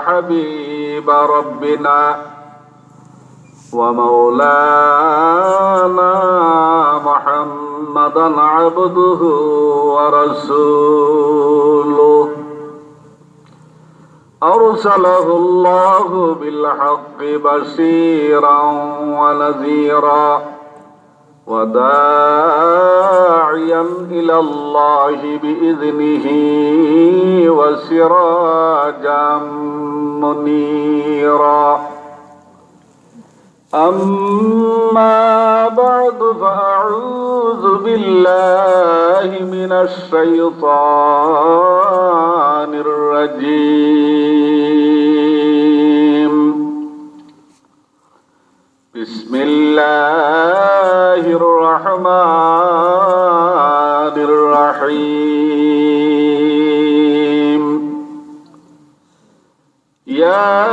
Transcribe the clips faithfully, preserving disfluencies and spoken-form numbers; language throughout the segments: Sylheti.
حبيب ربنا ومولانا محمدا عبده ورسوله، أرسله الله بالحق بشيرا ونذيرا وداعيا إلى الله بإذنه وسراجا منيرا. أما بعد، فأعوذ بالله من الشيطان الرجيم. بسم الله الرحمن الرحيم. يا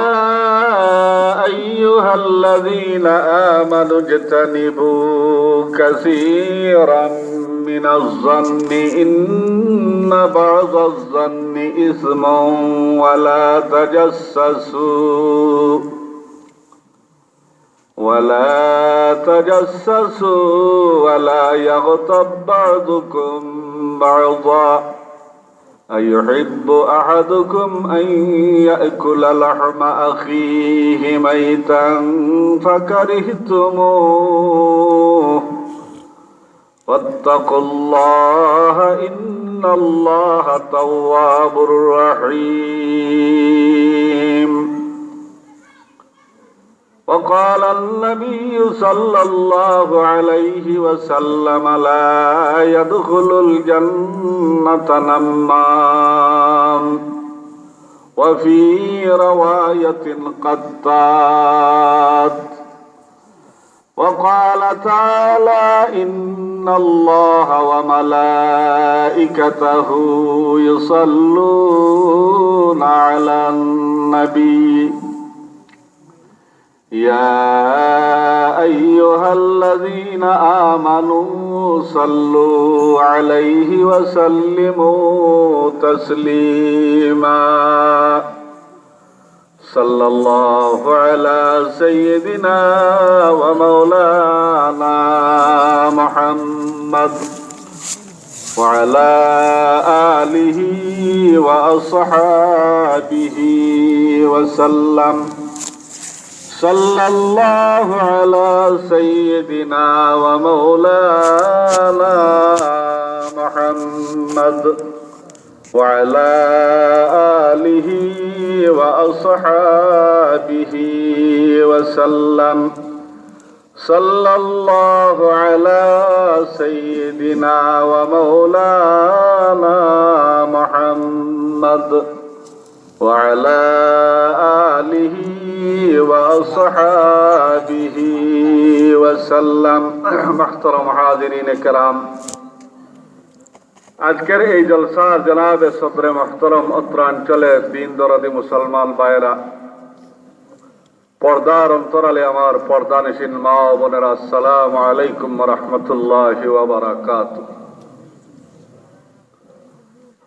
أيها الذين آمنوا اجتنبوا كثيرا من الظن إن بعض الظن إثم ولا تجسسوا ولا تجسسوا ولا يغتب بعضكم بعضا أيحب أحدكم أن يأكل لحم أخيه ميتا فكرهتموه واتقوا الله إن الله تواب رحيم. وقال النبي صلى الله عليه وسلم: لا يدخل الجنة نمام، وفي رواية قتات. وقال تعالى: إن الله وملائكته يصلون على النبي، يا أيها الذين آمنوا صلوا عليه وسلموا تسليما. صلى الله على سيدنا ومولانا محمد وعلى آله وأصحابه وسلم. صلى الله على سيدنا ومولانا محمد وعلى آله وأصحابه وسلم. صلى الله على سيدنا ومولانا محمد وعلى آله وأصحابه وسلم. محترم حاضرين كرام، আজকের এই জলসার জনাবে সদরে মুহতরম, অত্র অঞ্চলের দিন দরদি মুসলমান ভাইরা, পর্দার অন্তরালে আমার পর্দানিশীন মা ও বোনেরা, আসসালামু আলাইকুম ওয়া রাহমাতুল্লাহি ওয়া বারাকাতুহু।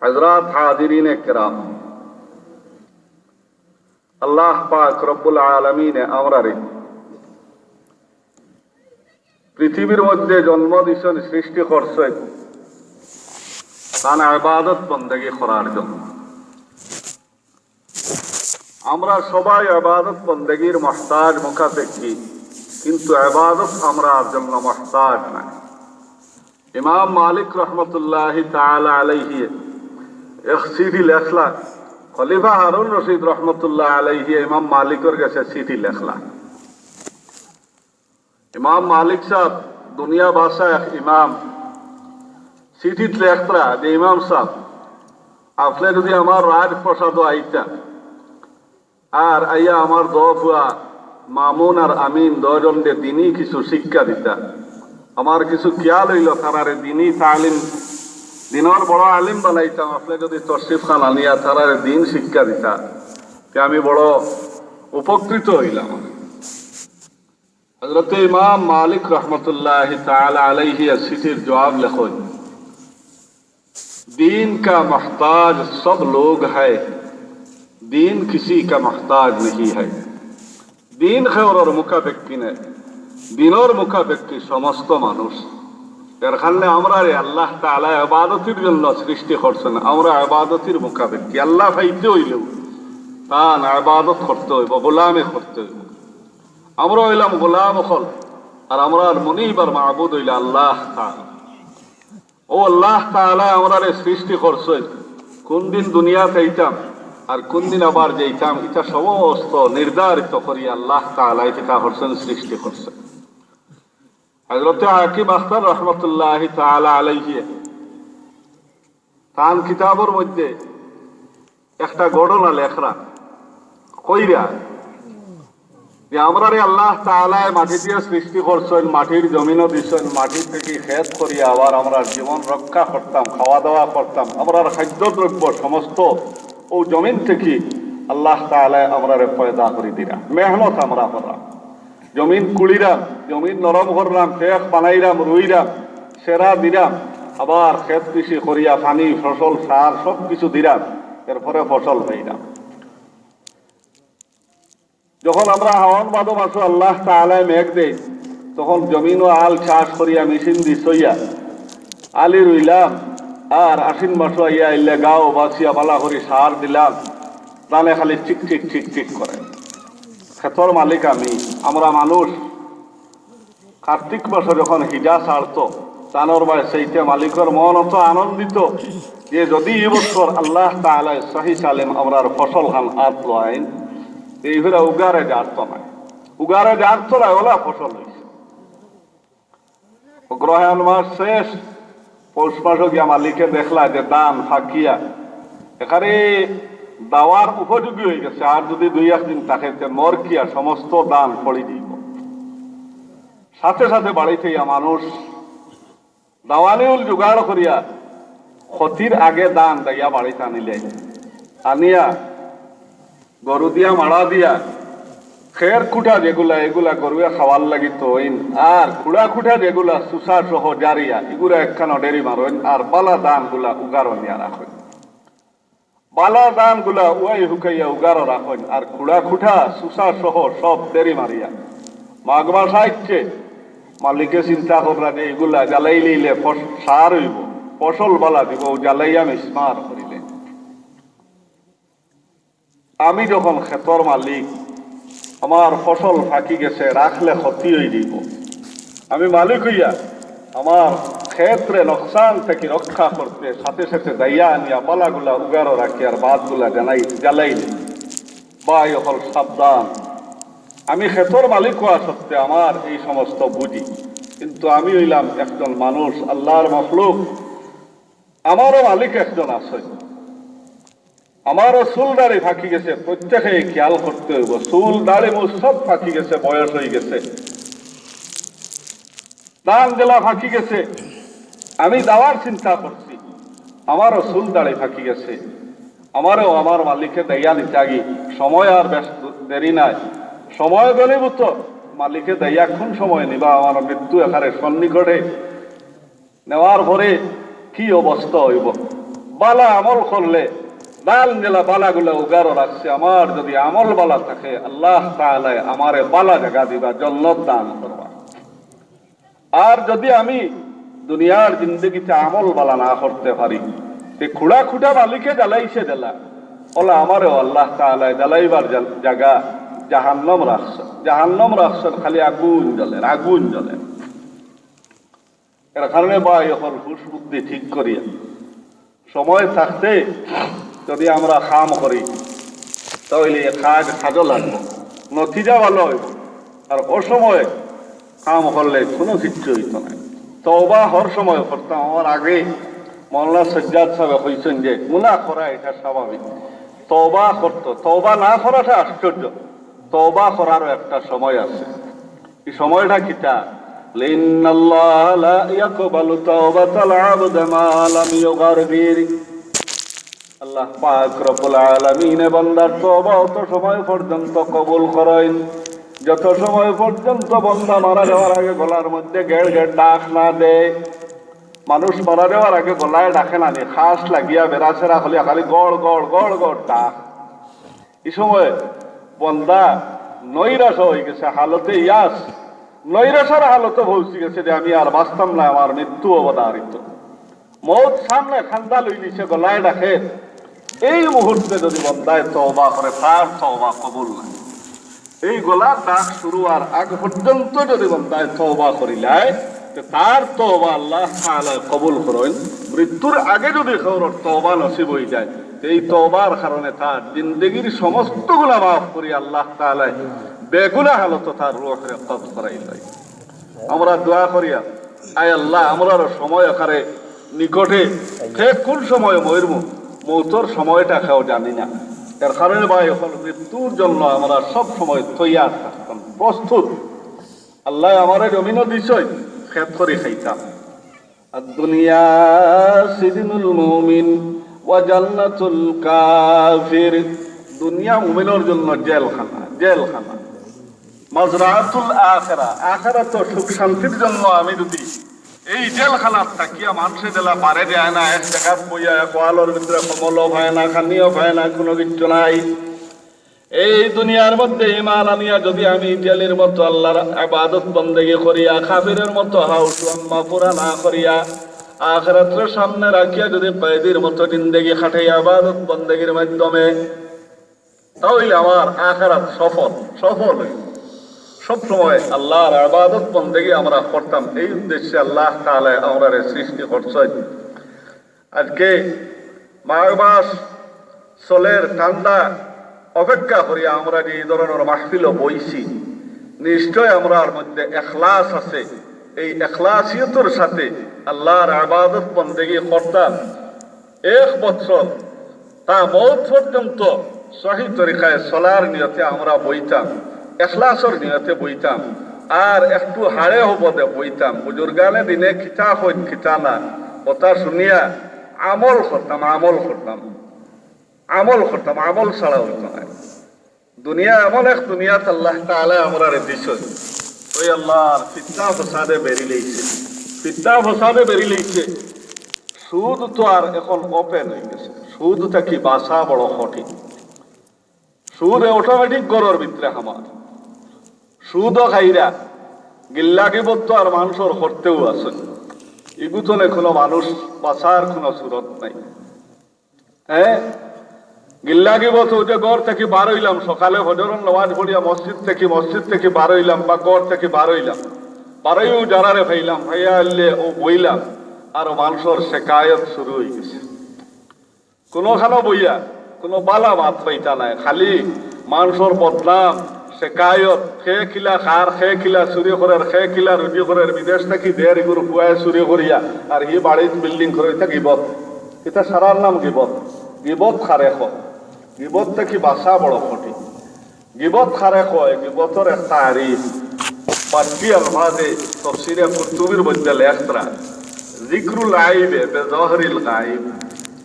হযরত হাজিরিনে কেরাম, আল্লাহ পাক রব্বুল আলামিনে আমরারে পৃথিবীর মধ্যে জন্ম দিছইন, সৃষ্টি করছইন তান ইবাদত বন্দেগী করার জন্য। আমরা সবাই ইবাদত বন্দেগীর মুহতাজ মুখাপেক্ষী, কিন্তু ইবাদত আমরার জন্য মুহতাজ নায়। ইমাম মালিক রহমতুল্লাহি তাআলা আলাইহি এক চিঠি লেখলা, খলিফা হারুন রশিদ রহমতুল্লাহ আলাইহি ইমাম মালিকর গেছে চিঠি লেখলা। ইমাম মালিক সাব দুনিয়া বাদশা এক ইমাম, চিঠিত লেখরা যে, "ইমাম সাব, আপনে যদি আমার রাজপ্রাসাদো আইতা, আর আইয়া আমার দো ফুয়া মামুন আর আমিন দো জনরে দিনি কিছু শিক্ষা দিতা। আমার কিছু খিয়াল অইলো, তারারে দিনি তালিম, দিনর বড় আলিম বানাইতাম। আপনে যদি তশরিফ খান আনিয়া তারারে দিন শিক্ষা দিতা, তে আমি বড় উপকৃত অইলাম।" হযরতে ইমাম মালিক রহমতুল্লাহি তাআলা আলাইহি এ চিঠির জবাব লেখইন, "دین کا محتاج سب لوگ ہے، دین کسی کا محتاج نہیں ہے। দিন কেউরর মুখাপেক্ষী নায়, দিনর মুখাপেক্ষী সমস্ত মানুষ। এর কারণে আমরারে আল্লাহ তাআলা ইবাদতির জন্য সৃষ্টি করছইন। আমরা ইবাদতির মুখাপেক্ষী। আল্লাহ পাইতে অইলেও তান ইবাদত করতে অইবো, গোলামি করতে অইবো। আমরা অইলাম গোলাম অকল, আর আমরার মুনিব আর মাবুদ অইলা আল্লাহ তাআলা। অউ আল্লাহ তাআলা আমরারে সৃষ্টি করছইন, কুনদিন দুনিয়াত আইতাম আর কুনদিন আবার যাইতাম, ইতা সমস্ত নির্ধারিত করিয়া আল্লাহ তাআলায় কিতা করছইন, সৃষ্টি করছইন। হযরতে হাকিম আখতার রহমতুল্লাহি তাআলা আলাইহি তান কিতাবর মধ্যে একটা ঘটনা লেখরা, কইরা যে আমরারে আল্লাহ তাআলায় মাটি দিয়া সৃষ্টি করছইন, মাটির জমিনও দিছইন, মাটি থাকি খেত করিয়া আবার আমরার জীবন রক্ষা করতাম, খাওয়া দাওয়া করতাম, আমরার খাদ্যদ্রব্য সমস্ত অউ জমিন থাকি আল্লাহ তাআলায় আমরারে পয়দা করি দিরা, মেহনত আমরা কররাম। জমিন কুড়িরাম, জমিন নরম কররাম, খেত বানাইরাম, রুইরাম, সেরা দিরাম, আবার খেত কৃষি করিয়া পানি, ফসল, সার সব কিছু দিরাম, এরপরে ফসল পাইরাম। যখন আমরা হাওন ভাদো মাসো আল্লাহ তাআলায় মেঘ দেইন, তখন জমিনও আল চাষ করিয়া মেশিন দি ছইয়া আলি রুইলাম, আর আশ্বিন মাসো আইয়া আইলে গাও বাছিয়া বালা করি সার দিলাম, ধানে খালি চিক চিক চিক চিক করে। খেতর মালিক আমি, আমরা মানুষ। কার্তিক মাসো যখন হিজা ছাড়তো, ধানর বায় চাইতে মালিকর মন অত আনন্দিত যে যদি ই বছর আল্লাহ তাআলায় সহি সালিম আমরার ফসল খান আত লইন, তে ইগুরা উগারে জারতো নায়, উগারে জারতো নায়, অলা ফসল অইছে। অগ্রহায়ণ মাস শেষ, পৌষ মাসো গিয়া মালিকে দেখলা যে ধান ফাকিয়া একেবারে দাওয়ার উপযোগী অইগেছে, আর যদি দুই এক দিন থাকে তে মরকিয়া সমস্ত ধান পড়ি দিবো। সাথে সাথে বাড়িত আইয়া মানুষ দাওয়ানিউল জুগাড় করিয়া খতির আগে ধান দাইয়া বাড়িত আনিলে, আনিয়া গরু দিয়া মাড়া দিয়া খের খুটা যেগুলা, এগুলা গরুয়ে খাওয়ার লাগি থইন, আর খুড়া খুটা যেগুলা চুষা সহ জারিয়া, ইগুলা একখানো ডেরি মারইন, আর বালা ধানগুলা উগারো নিয়া রাখইন। বালা ধানগুলা উয়াই হুকাইয়া উগারো রাখইন, আর খুড়া খুটা চুষা সহ সব ডেরি মারিয়া। মাঘ মাস আইছে, মালিকে চিন্তা কররা যে ইগুলা জ্বালাইলিলে ফস-, সার অইবো, ফসল বালা দিবো, জ্বালাইয়া মিসমার করিলে। আমি যখন খেতর মালিক, আমার ফসল ফাকি গেছে, রাখলে ক্ষতি অই যাইবো। আমি মালিক অইয়া আমার খেতরে নকশান থাকি রক্ষা করতে সাথে সাথে দাইয়া আনিয়া বালাগুলা উগারো রাখি আর বাদগুলা জানাই, জ্বালাই নি। ভাই অকল সাবধান, আমি খেতর মালিক অওয়া সত্ত্বে আমার এই সমস্ত বুঝি, কিন্তু আমি অইলাম একজন মানুষ, আল্লাহর মখলুক, আমারও মালিক একজন আছে। আমারও চুল দাড়ি ফাকি গেছে, প্রত্যেকে খেয়াল করতে অইবো। চুল দাড়ি মুছ সব ফাকি গেছে, বয়স অই গেছে। ধান যেলা ফাকি গেছে, আমি দাওয়ার চিন্তা করছি, আমারও চুল দাড়ি ফাকি গেছে। আমারও আমার মালিকে দাইয়া নিতাগি, সময় আর বেশ দেরি নাই, সময় ঘনীভূত। মালিকে দাইয়া কোন সময় নিবা, আমার মৃত্যু একেবারে সন্নিকটে। নেওয়ার পরে কি অবস্থা অইবো? বালা আমল করলে, ধান যেলা বালাগুলা উগারো রাখছে, আমার যদি আমল বালা থাকে, আল্লাহ তাআলায় আমারে বালা জাগা দিবা, জন্নত দান করবা। আর যদি আমি দুনিয়ার জিন্দেগিতে আমল বালা না করতে পারি, তে খুড়া খুটা মালিকে জ্বালাইছে দিলা, অলা আমারেও আল্লাহ তাআলায় জ্বালাইবার জা-, জাগা জাহান্নাম রাখছে, জাহান্নাম রাখছে, খালি আগুন জ্বলের, আগুন জ্বলের। এর কারণে ভাই অকল হুশ বুদ্ধি ঠিক করিয়া সময় থাকতে যদি আমরা কাম করি, তাইলে এ কাজ কাজো লাগবো, নতিজা ভালা অইবো। আর অসময় কাম করলে কুনু কিচ্ছু অইতো নায়। তওবা হর সময় করতাম। আমার আগে মৌলানা সজ্জাদ সাহেব কইছইন যে গুনাহ করা ইটা স্বাভাবিক। তওবা করতো, তওবা না করাটা আশ্চর্য। তওবা করারও একটা সময় আছে। ই সময়টা কিতা? ইন্নাল্লাহা লা ইয়াকবালু তাওবাতাল আবদি মা লাম ইউগারগির। আল্লাহ পাক রব্বুল আলামিনে বান্দার তওবা অত সময় পর্যন্ত কবুল করইন, যত সময় পর্যন্ত বান্দা মারা যাওয়ার আগে গলার মধ্যে গেড় গেড় ডাক না দেয়। মানুষ মারা যাওয়ার আগে গলায় ডাকে না নি, খাস লাগিয়া বেড়াছেড়া খুলিয়া খালি গড় গড় গড় গড় ডাক। এই সময় বন্দা নৈরাশ অইগেছে, হালতে ইয়াস, নৈরাশর হালতে পৌঁছি গেছে যে আমি আর বাঁচতাম না, আমার মৃত্যু অবধারিত। মউত সামনে, কান্দা লইলিছে, গলায় ডাকে। এই মুহূর্তে যদি বন্দায় তওবা করে, তার তওবা কবুল না। এই গলার ডাক শুরু অওয়ার আগ পর্যন্ত যদি বন্দায় তওবা করিলায়, তে তার তওবা আল্লাহ তাআলায় কবুল করইন। মৃত্যুর আগে যদি কেউর তওবা নসিব অইযায়, তে এই তওবার কারণে তার জিন্দেগির সমস্ত গুনাহ মাফ করি আল্লাহ তাআলায় বেগুনাহ হালতো তার রুহরে কবজ করাইলাইন। আমরা দোয়া করিয়ার, আয় আল্লাহ, আমরারও সময় আকারে নিকটে, কে কোন সময় মরমু, মউতর সময়টা কেউ জানি না। এর কারণে ভাই, অখন মৃত্যুর জন্য আমরা সব সময় তৈয়ার থাকতাম, প্রস্তুত। আল্লাহ আমারে জমিনও দিছইন, খেত করি খাইতাম। আর দুনিয়া সিজনুল মুমিন ওয়া জান্নাতুল কাফির। দুনিয়া মুমিনর জন্য জেলখানা, জেলখানা। মাজরাতুল আখেরা, আখেরাতর সুখ শান্তির জন্য আমি যদি এই জেলখানাত থাকিয়া, মানষে যেলা বারে দেয় না, এক জাগাত বইয়া এক ওয়ালর ভিতরে কম্বলও পায় না, খানিও পায় না, কুনু কিচ্ছু নাই। এই দুনিয়ার মধ্যে ইমান আনিয়া যদি আমি জেলর মতো আল্লাহর ইবাদত বন্দেগি করিয়া, কাফিরর মতো হাউসু আম্মা পুরা না করিয়া, আখেরাতরে সামনে রাখিয়া যদি কয়েদির মতো জিন্দেগি কাটাই ইবাদত বন্দেগির মাধ্যমে, তাহলে আমার আখেরাত সফল, সফল অইবো। সব সময় আল্লাহর ইবাদত বন্দেগি আমরা করতাম, এই উদ্দেশ্যে আল্লাহ তাআলায় আমরারে সৃষ্টি করছইন। আজকে মাঘ মাস চলের, ঠান্ডা অপেক্ষা করি আমরা যে এই ধরনের মাহফিলও বইছি, নিশ্চয় আমরার মধ্যে এখলাস আছে। এই এখলাসিয়তর সাথে আল্লাহর ইবাদত বন্দেগি করতাম। এক বছর তা মউত পর্যন্ত সহি তরিকায় চলার নিয়তে আমরা বইতাম, এখলাসর নিয়তে বইতাম, আর একটু হাড়ে হবদে বইতাম। বুজুর্গানে দিনে কিতা কইন কিতা না, কথা শুনিয়া আমল করতাম, আমল করতাম, আমল করতাম, আমল ছাড়া অইতো নায়। দুনিয়া এমন এক দুনিয়াত আল্লাহ তাআলায় আমরারে দিছইন, ওই আল্লাহর ফিতনা ফসাদে বেড়ি লইছে, ফিতনা ফসাদে বেড়ি লইছে। সুদ তো আর এখন open অইগেছে, সুদ থাকি বাঁচা বড় কঠিন। সুদে automatic ঘরর ভিতরে হামার, সুদও খাইরা, গিল্লা গিবত তো আর মানষর করতেউ আছে, ইগুতনে কুনু মানুষ বাঁচার কুনু সুরত নাই। হ্যাঁ, গিল্লা গিবত অউ যে ঘর থাকি বার অইলাম, সকালে ফজরর নামাজ পড়িয়া মসজিদ থাকি, মসজিদ থাকি বার অইলাম বা ঘর থাকি বার অইলাম, বার অইয়াউ যারারে পাইলাম, পাইয়া আইলে অউ বইলাম, আর মানষর শেকায়ত শুরু অইগেছে। কুনুখানো বইয়া কুনু বালা মাত পাইতা নায়, খালি মানষর বদনাম, শেকায়ত, কে কিলা খার, কে কিলা চুরি করের, কে কিলা রুজি করের, বিদেশ থাকি দের ইগুর পুয়ায় চুরি করিয়া, আর হি বাড়িত building করে, ইতা গিবত। ইতা সারার নাম গিবত। গিবত কারে কয়? গিবত থাকি বাঁচা বড় কঠিন। গিবত কারে কয়? গিবতর এক তারিফ বাট্টি আলফাজে তফসিরে কুরতুবির মধ্যে লেখরা, "জিক্রুল আইবে বেজহরিল গাইব।"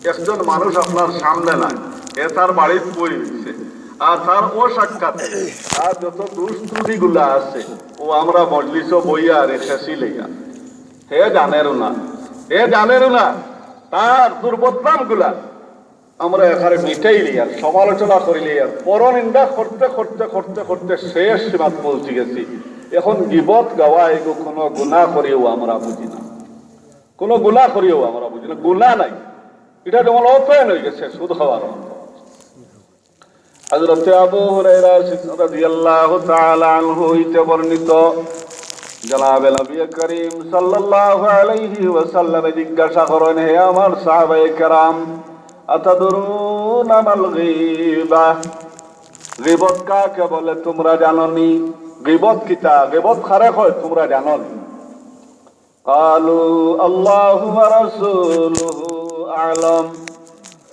একজন মানুষ আপনার সামনে নাই, হে তার বাড়িত বই রইছে, আর তার অসাক্ষাতে তার যত দোষ ত্রুটিগুলা আছে, অউ আমরা মজলিসও বইয়া আর খেসি লইয়া। হে জানেরও না, হে জানেরও না তার দুর্বদনামগুলা। আমরা এখানে মিটাইলি আর সমালোচনা করিলি আর পরনিন্দা করতে করতে করতে করতে শেষ সীমাত পৌঁছি গেছি। এখন গিবত গাওয়া এগু কুনু গুনা করিয়াউ আমরা বুঝি না, কুনু গুনা করিয়াউ আমরা বুঝি না, গুনা নাই। ইটা যেমন open অইগেছে সুদ খাওয়ার মতো। হযরতে আবু হুরায়রা রাদিয়াল্লাহু তাআলা আনহু হইতে বর্ণিত, জনাবে নবী করিম সাল্লাল্লাহু আলাইহি ওয়াসাল্লামে জিজ্ঞাসা করেন, "হে আমার সাহাবায়ে কেরাম, আতাদরুনা মাল গীবা? গীবত কাকে বলে তোমরা জানো নি? গীবত কিতা? গীবত কারে কয় তোমরা জানো নি?" ক্বালু আল্লাহু ওয়া রাসূলুহু আ'লাম।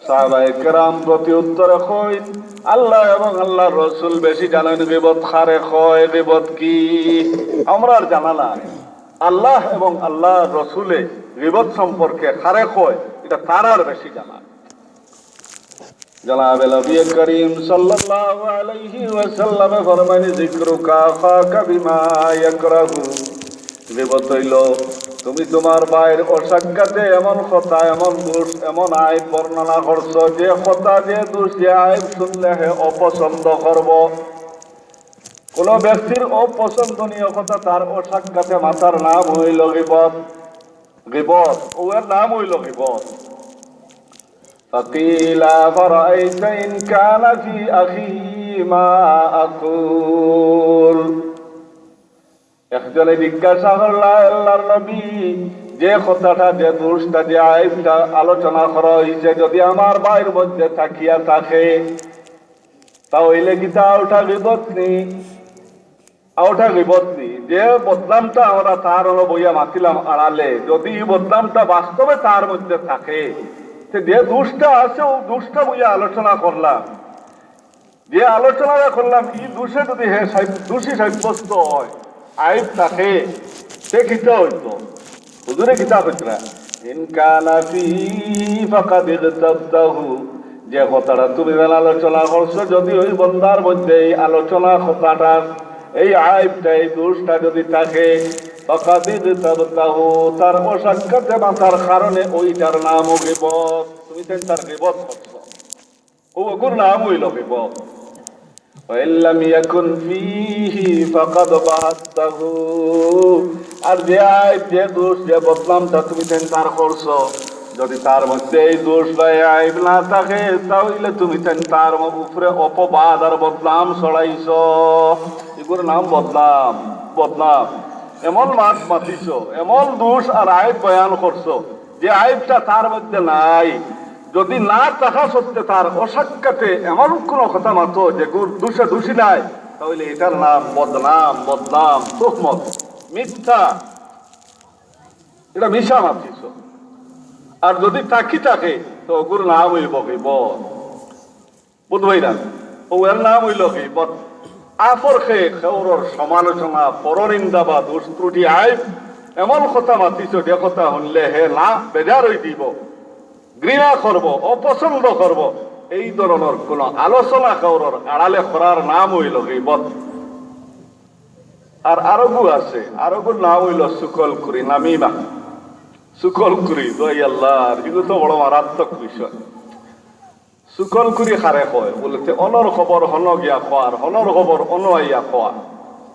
সাহাবায়ে কেরাম প্রতি উত্তরে কইন, "আল্লাহ এবং আল্লাহর রসুল বেশি জানেন গীবত কারে কয়, গীবত কি? আমরার জানা নাই। আল্লাহ এবং আল্লাহর রসুলে গীবত সম্পর্কে কারে কয়, ইটা তারার বেশি জানা।" জনাবে নবী করিম সাল্লাল্লাহু আলাইহি ওয়াসাল্লামে ফরমাইন, "যিকরুকা আখাকা বিমা ইয়াকরাহু।" গীবত অইলো তুমি তুমার ভাইর অসাক্ষাতে এমন কথা, এমন দোষ, এমন আইব বর্ণনা করছো, যে কথা, যে দোষ, যে আইব শুনলে হে অপছন্দ করব। কোন ব্যক্তির অপছন্দনীয় কথা তার অসাক্ষাতে মাতার নাম অইল গীবত। গীবত, অউ এর নাম অইল গীবত। فقيل أفرأيت إن كان في أخيه ما أقول। একজনে জিজ্ঞাসা করলা, "আল্লাহর নবী, যে কথাটা, যে দোষটা, যে আইবটা আলোচনা করা অইছে, যদি আমার ভাইর মধ্যে থাকিয়া থাকে, তা অইলে কিতা অউটা গীবত নি? অউটা গীবত নি? যে বদনামটা আমরা তার অনো বইয়া মাতিলাম আড়ালে, যদি ই বদনামটা বাস্তবে তার মধ্যে থাকে, তে যে দোষটা আছে, অউ দোষটা বইয়া আলোচনা করলাম, যে আলোচনাটা করলাম, ই দোষে যদি হে সাব-, দোষী সাব্যস্ত অয়, আইব থাকে, তে কিতা অইতো?" হুজুরে কিতা কইতরা? "ইন কানা ফিহি ফাকাদ ইগতাবতাহু।" যে কথাটা তুমি যেন আলোচনা করছো, যদি ওই বন্দার মধ্যে এই আলোচনা কথাটার এই আইবটা, এই দোষটা যদি থাকে, ফাকাদ ইগতাবতাহু, তার অসাক্ষাতে মাতার কারণে ওইটার নামও গীবত। তুমি তাইন তার গীবত করছো। অউ অগুর নাম অইল গীবত। ওয়া ইল্লাম ইয়াকুন ফিহি ফাকাদ বাহাত্তাহু। আর যে আইব, যে দোষ, যে বদনামটা তুমি তাইন তার করছো, যদি তার মধ্যে এই দোষ বা এই আইব না থাকে, তা অইলে তুমি তাইন তার ম-, উপরে অপবাদ আর বদনাম ছড়াইছো। এগুর নাম বদনাম, বদনাম। এমন মাত মাতিছো, এমন দোষ আর আইব বয়ান করছো, যে আইবটা তার মধ্যে নাই, যদি না থাকা সত্ত্বে তার অসাক্ষাতে এমন কোনো কথা মাতো যে গু-, দোষে দোষী নাই, তা অইলে এটার নাম বদনাম, বদনাম, তুহমত, মিথ্যা। এটা মিছা মাতিছো। আর যদি থাকি থাকে, তো অগুর নাম অইব গীবত। বুঝবাই না? অউ এর নাম অইল গীবত। আপরকে কেউরর সমালোচনা, পরনিন্দা বা দোষ ত্রুটি আইব, এমন কথা মাতিছো যে কথা হুনলে হে না বেজার অই দিব, ঘৃণা করব, অপছন্দ করব। এই ধরনর কোনো আলোচনা কেউরর আড়ালে করার নাম অইল গীবত। আর আরোগু আছে, আরোগুর নাম অইল চুগলখুরি, নামিমা। চুগলখুরি, দোহাই আল্লাহর, এগু তো বড় মারাত্মক বিষয়। চুগলখুরি কারে কয়? বুলে, তে অনর খবর হনো গিয়া কওয়ার, হনর খবর অনো আইয়া কওয়ার।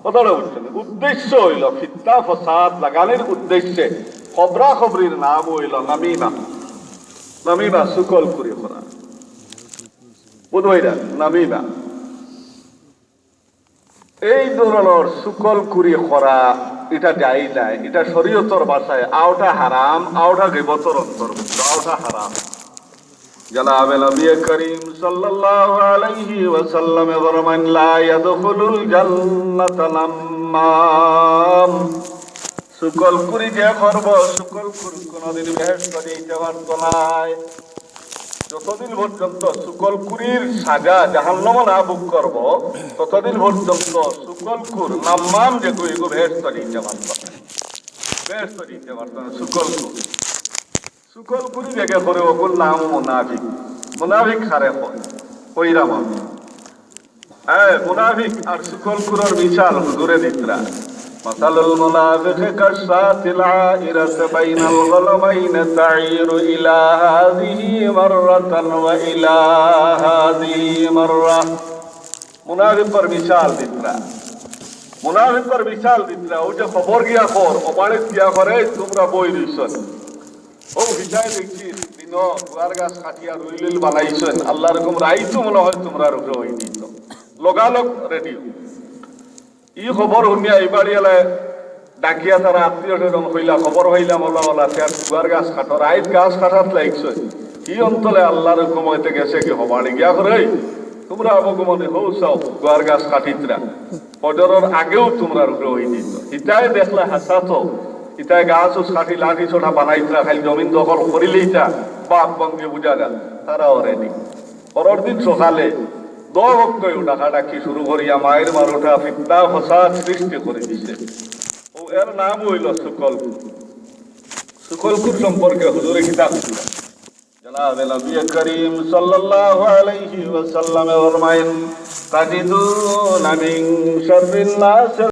কথাটা বুঝছইন নি? উদ্দেশ্য অইল ফিতনা ফসাদ লাগানির উদ্দেশ্যে খবরা খবরির নাম অইল নামিমা। নামিমা, চুগলখুরি করা। বুঝবাই না? নামিমা। এই ধরনর চুগলখুরি করা, ইটা জায়েজ নায়। ইটা শরীয়তর ভাষায় আওটা হারাম, আওটা গীবতর অন্তর্ভুক্ত, আওটা হারাম। জনাবে নবী করিম সাল্লাল্লাহু আলাইহি ওয়াসাল্লামে ফরমাইন, "লা ইয়াদখুলুল জান্নাতা নাম্মাম।" চুগলখুরি যে করব, চুগলখুর কোনোদিন বেহেশত যাইতে পারতো নায়। যতদিন পর্যন্ত চুগলখুরির সাজা জাহান্নামো না ভোগ করব, ততদিন পর্যন্ত চুগলখুর, নাম্মাম যেগু, এগু বেহেশত যাইতে পারতো নায়। বেহেশত যাইতে পারতো নায়, চুগলখুর। চুগলখুরি যেগু করে, অগুর নাম মুনাফিক। মুনাফিক কারে কয়? কইরাম আমি। হ্যাঁ, মুনাফিক আর চুগলখুরর মিসাল হুজুরে দিতরা। مثل المنافق كالشاة العائرة بين الغنمين تعير إلى هذه مرة وإلى هذه مرة। মুনাফিকর মিসাল দিতরা। মুনাফিকর মিসাল দিতরা। অউ যে খবর গিয়া কর, অউ বাড়িত গিয়া কর, "এই তুমরা বই রইছো।" অউ হিতায় দেখছি, দিনো গুয়ার গাছ কাটিয়া রুইল উইল বানাইছইন, আল্লাহর হুকুম রাইতো মনে হয় তুমরার উপরে অই দিত। লগালগ রেডি। ই খবর হুনিয়া ই বাড়িআলায় ডাকিয়া তারা আত্মীয় স্বজন কইলা, "খবর পাইলাম অলা অলা, তে আর গুয়ার গাছ কাটো, রাইত গাছ কাটাত লাগছইন।" ই অন্তরে আল্লাহর হুকুম অইতে গেছে কি হবাড়ি গিয়া করে, "তুমরা আবগমনে হউ চাও, গুয়ার গাছ কাটিতরা।" ফজরর আগেউ তুমরার উপরে অই দিত। ইতায় দেখলা হাছা তো, ইতায় গাছ উস কাটি লাঠি ছোটা বানাইতরা, খালি জমিন দখল করিলিতা, বাপ ভঙ্গে বুঝা গেল, তারাও রেডি। পরর দিন সকালে দশ অক্তই ডাকাডাকি শুরু করিয়া মাইর মারুটা ফিতনা ফসাদ সৃষ্টি করি দিছে। অউ এর নাম অইল চুগলখুর। চুগলখুর সম্পর্কে হুজুরে কিতা কইলা? জনাবে নবী করিম সাল্লাল্লাহু আলাইহি ওয়াসাল্লামে ফরমাইন, "তাজিদুনা মিন শাররিন নাস"